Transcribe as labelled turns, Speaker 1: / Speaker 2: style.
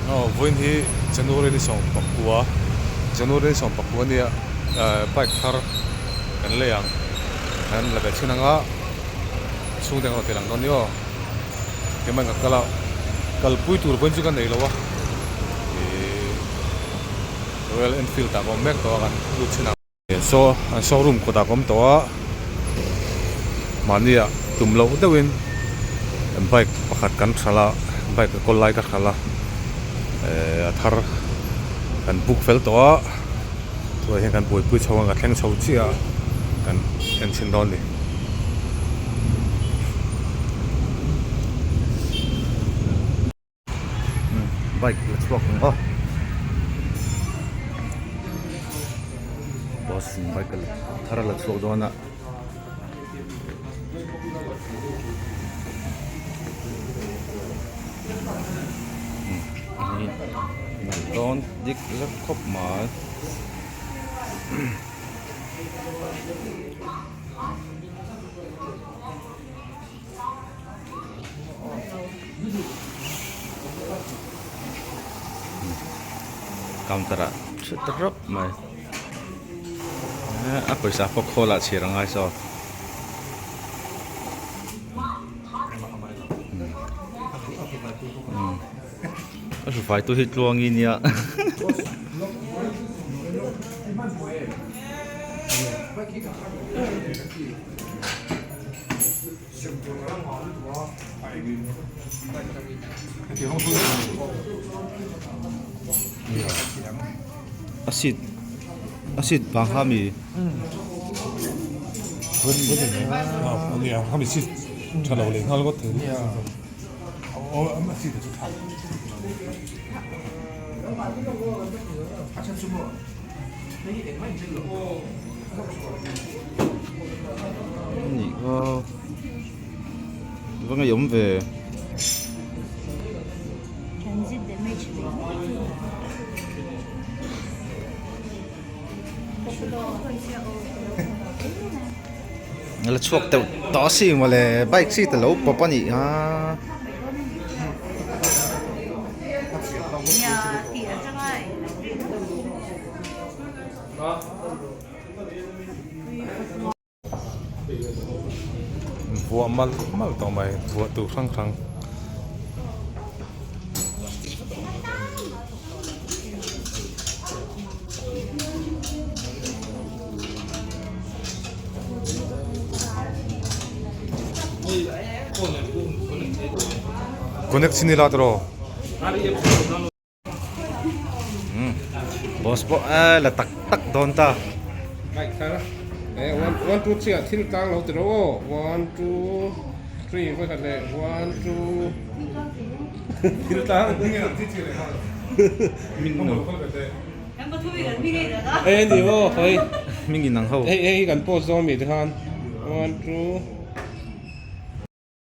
Speaker 1: Aw vawiin hi January ni 19 January ni 19 ania bike thar kan lei ang kan la ve chhin anga chhungte an rawn ti lang dawn ni aw keimah in ka kal a kalpui tur vawiin chu ka nei lo a ihh Royal Enfield ah ka awm mek tawh a kan lut chhin ang. Saw an showroom kawtah ka awm tawh a mahni ah tum loh deuhin bike pakhat kan hralh a bike a kawl lai ka hralh a ehh a thar kan book fel tawh a tunah hian kan buaipui chho a ka thleng chho chiah a kan en chhin dawn a ni.
Speaker 2: Bike la chhuak ang aw bus in bike thar a la chhuak dawn a dawn dik zet khawp mai. Counter ah thut rawp mai a pawisa pawh khawl ah chhir a ngai saw a hrufai tu hi tluang i nia. A seat a seat vang kha mi Nih kha va ngeiawm ve. La chhuak deuh tawh a si mawle bike seat a lo pawp a nih kha.
Speaker 1: Vuah mal mal tawh mai vuah tur hrang hrang. Connect chin ila tiraw.
Speaker 2: Boss pawh a la tak tak dawn ta.
Speaker 3: Bike thar eh one one two three ah thil tlang lo ti ro aw one two three vawi khat leh one two thil tlang eh ni maw hei
Speaker 2: Mingin ang ho
Speaker 3: hei hei kan post dawn mi tikhan one two.